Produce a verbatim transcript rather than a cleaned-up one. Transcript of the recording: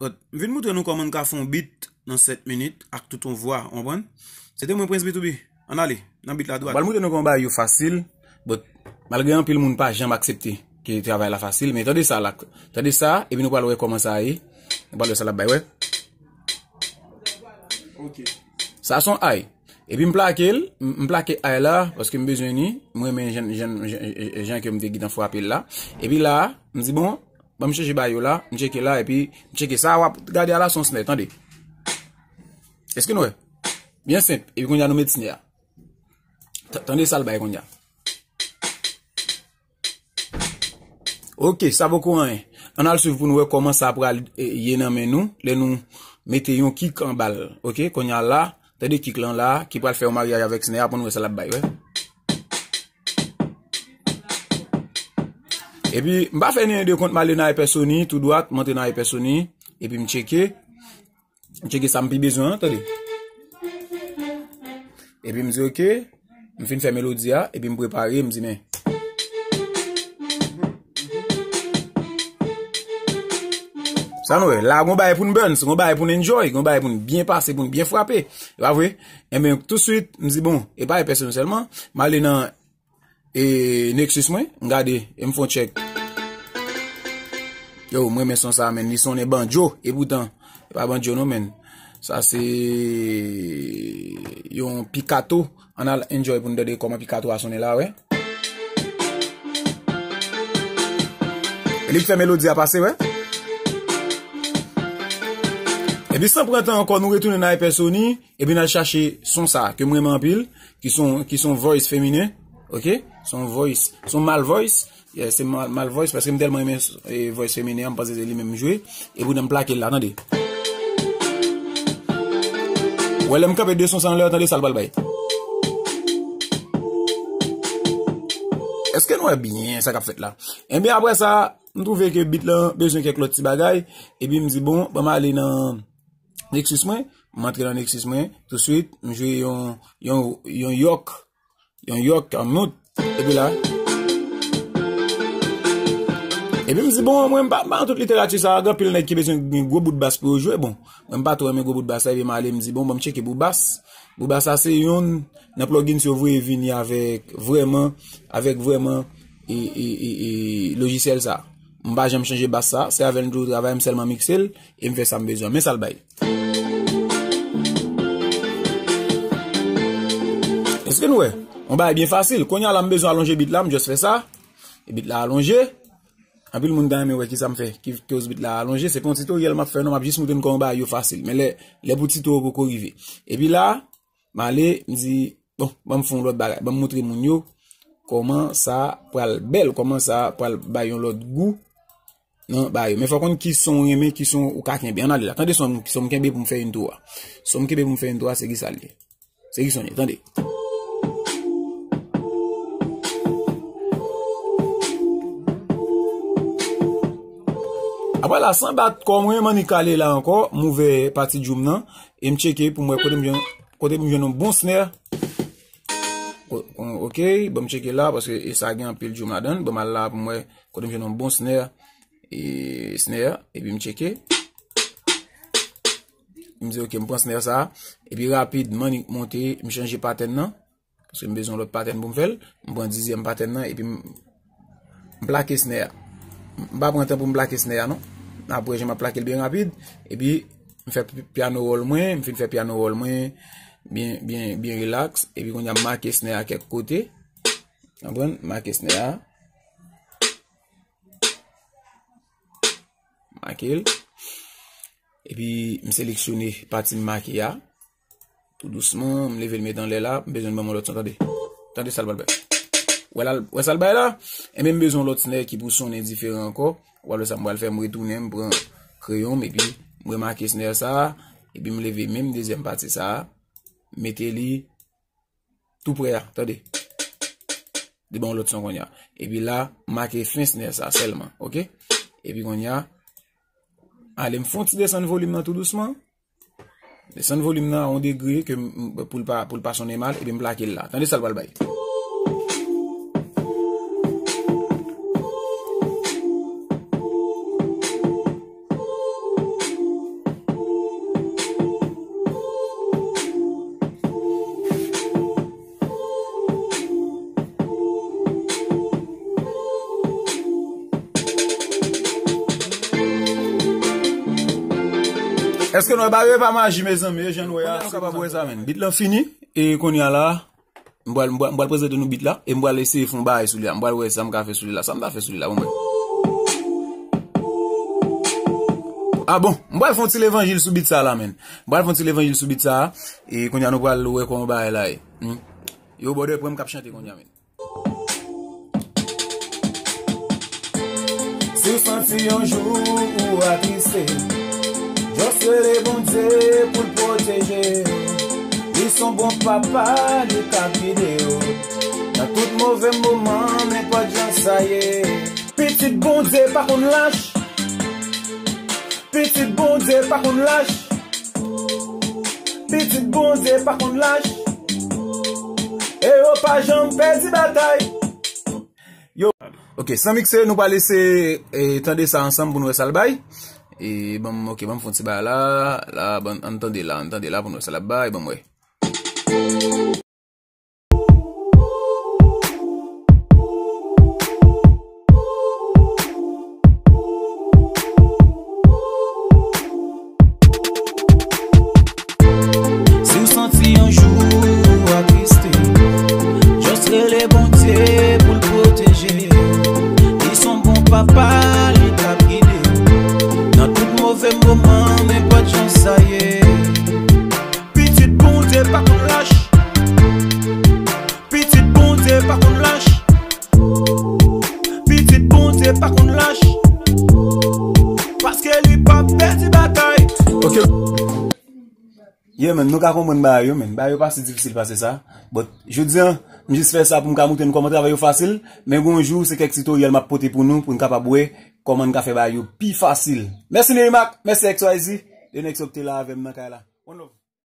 But, m vin moutre nou kòman n ka fè yon beat nan sèt minit ak tout yon vwa, w konprann? Se te mwen Prince B two B. Ann ale, nan beat la dwat. M pral moutre nou kòman bagay yo fasil, but malgre anpil moun pa janm aksepte ke travay la fasil, men tande sa la, tande sa, epi nou pral wè kòman sa ye. Nou pral wè sa l ap bay, wè. Ok. Sa se yon ay. Epi m plake l, m, m plake ay la, paske m bezwen li, m renmen jan, jan, jan, jan ke m te gentan frape l la. Epi la, m di bon, ban m chanje bagay yo la, m tcheke la, epi m tcheke sa, w ap gade a la se yon snare, tande. Èske nou wè? Byen senp, epi kounye a nou met snare a. T-, tande sa l bay kounye a. Ok, sa poko anyen. Ann al swiv pou nou wè kòman sa pral, e, ye nan men nou, lè nou mete yon kick anba l. Ok, kounye a la, tande kick lan la, ki pral fè yon maryaj avèk snare a, pou nou wè sa l ap bay, wè. Epi, m pa fè ni de kont, m ale nan Hypersony, tou dwat, m antre nan Hypersony, epi m tcheke. M tcheke sa m pi bezwen an, tande. Epi m di, ok, m fin fè melodi a, epi m prepare, m di, men. Sa nou wè, la gon bagay pou n bounce, gon bagay pou n enjoy, gon bagay pou n byen pase, pou n byen frape. E pa vre? Enben, touswit, m di, bon, e pa Hypersony sèlman, m ale nan e Nexus mwen, m gade, e m fè yon tchèk. Yo, m renmen son sa, menn, li sonnen banjo, e poutan, e pa banjo non, menn. Sa se yon pikato. Ann al enjoy pou n tande kòman pikato a sonnen la, wè. E li k fè melodi a pase, wè. Epi san pran tan ankò, nou retounen nan Hypersony. Epi n al chache son sa ke m renmen anpil, ki son, ki son voice feminen, ok? Son voice, son mal voice, yeah, se mal, mal voice, paske m tèlman renmen, e, voice feminen an, m panse se li menm m jwe, e poutan m plake l la, tande. Wè, lè m kanpe de son sa anlè, tande sa l pral bay. Èske nou wè byen sa k ap fèt la? Enben, apre sa, m twouve ke beat lan bezwen kèk lòt ti bagay, epi m di, bon, ban m ale nan Nexus mwen, m antre nan Nexus mwen, touswit, m jwe yon, yon, yon yòk, yon yòk an mute, epi la. Epi m di, bon, mwen, m pa, m pa nan tout literati sa, gen anpil nèg ki bezwen gen gwo bout bas pou yo jwe, bon, mwen, m pa twò renmen gwo bout bas la, epi m ale, m di, bon, ban m tcheke bout bas. Bout bas la, se yonn nan plugins yo voye vini avèk vrèman, avèk vrèman, e, e, e, e, lojisyèl sa. M pa janm chanje bas sa, se avè l m toujou travay, m sèlman mikse l, e m fè sa m bezwen. Men sa l bay. Èske nou wè? Yon bagay byen fasil. Kounye a la, m bezwen alonje beat la, m just fè sa. E beat la alonje. Anpil moun ta renmen wè kisa m fè, ki koz beat la alonje. Se pa yon tutorial m ap fè non, m ap jis moutre n kòman bagay yo fasil. Men lè, lè pou tuto poko rive. Epi la, m ale, m di, bon, ban m fè yon lòt bagay. Ban m moutre moun yo kòman sa pral bèl, kòman sa pral bay yon lòt gou nan bagay yo. Men fò w konn ki son w renmen, ki son w ka kenbe. Ann ale la. Tande son, son m kenbe pou m fè intro a. Son m kenbe pou m fè intro a, se ki sa l ye. Se ki son l ye, tande. Apre la, san bat kò mwen, m annik ale la ankò, m ouvè pati djoum nan, e m tcheke pou m wè kote m jwenn, kote m jwenn yon bon snare. O-, o-, ok, ban m tcheke la, paske e sa gen anpil djoum ladan l. Ban m al la pou m wè kote m jwenn yon bon snare, e, snare, epi m tcheke. M di, ok, m pran snare sa, epi rapid, m annik monte, m chanje pattern nan. Paske m bezwen yon lòt pattern pou m fè l. M pran dizyèm pattern nan epi m, m plake snare a. M pa pran tan pou m plake snare a non. Apre jan m ap plake l byen rapid, epi m fè pi-, piano roll mwen, m fin fè piano roll mwen byen, byen, byen relax, epi kounye a m make snare a kèk kote. Konprann? M make snare a. Make l. Epi m seleksyone pati m make a. Tou dousman, m leve l met anlè la, m bezwen ban m yon lòt son, tande. Tande sa l pral bay. Wè la, wè sa l bay la? Enben, m bezwen yon lòt snare ki pou sonnen diferan ankò. W ap wè sa m pral fè, m retounen, m pran kreyon m, epi m remake snare sa a, epi m leve menm dezyèm pati sa a, m mete li tou prè a, tande. Li ban yon lòt son kounye a. Epi la, m make fen snare sa sèlman, ok? Epi kounye a, ale m fè yon ti desann volim nan tou dousman. Desann volim nan a yon degre ke m, m, pou l pa, pou l pa sonnen mal, epi m plake l la. Tande sa l pral bay. Èske nou wè bagay yo pa maji, mezanmi, e jan nou wè a? Kounye a nou kapab wè sa, menn. Bit lan fini, e kounye a la, m pral, m pral, m pral prezante nou bit la, e m pral eseye fè yon bagay sou li la. M pral wè sa m ka fè sou li la. Sa m ta fè sou li la, bon, mwen. Ah bon, m pral fè yon ti levanjil sou bit sa la, menn. M pral fè yon ti levanjil sou bit sa, e kounye a nou pral wè kòman bagay la ye. Hmm. Yo, bòdè pran m k ap chante kounye a, menn. Si w santi yon jou ou atriste, just rele Bondye pou l pwoteje w. Li s on bon papa, li k ap gide w nan tout move moman, nenpòt jan sa ye. Pitit Bondye pa konn lach. Pitit Bondye pa konn lach. Pitit Bondye pa konn lach. E yo pa janm pèdi batay. Yo. Ok, san mikse, nou pral eseye, eh, tande sa ansanm pou nou wè sa l bay. E ban m, ok, ban m fè yon ti bagay la, la, ban, ann tande la, ann tande la pou nou wè sa l ap bay, ban m wè. Si w santi yon jou ou atriste, just rele Bondye pou l pwoteje. Li s on bon papa, li k ap gide w nan tout move moman, nenpòt jan sa ye. Pitit Bondye pa konn lach. Pitit Bondye pa konn lach. Pitit Bondye pa konn lach. Paske li p ap pèdi batay. Ok. Yeah, man, nou ka konprann bagay yo, man. Bagay yo pa si difisil pase sa. But, jodi a, m jis fè sa pou m ka montre nou kòman travay yo fasil. Men gon jou, se kèk titoryèl m ap pote pou nou, pou n kapab wè kòman n ka fè bagay yo pi fasil. Mèsi Neymac, mèsi X Y Z. The Next Up te la avè m nan kay la. One love.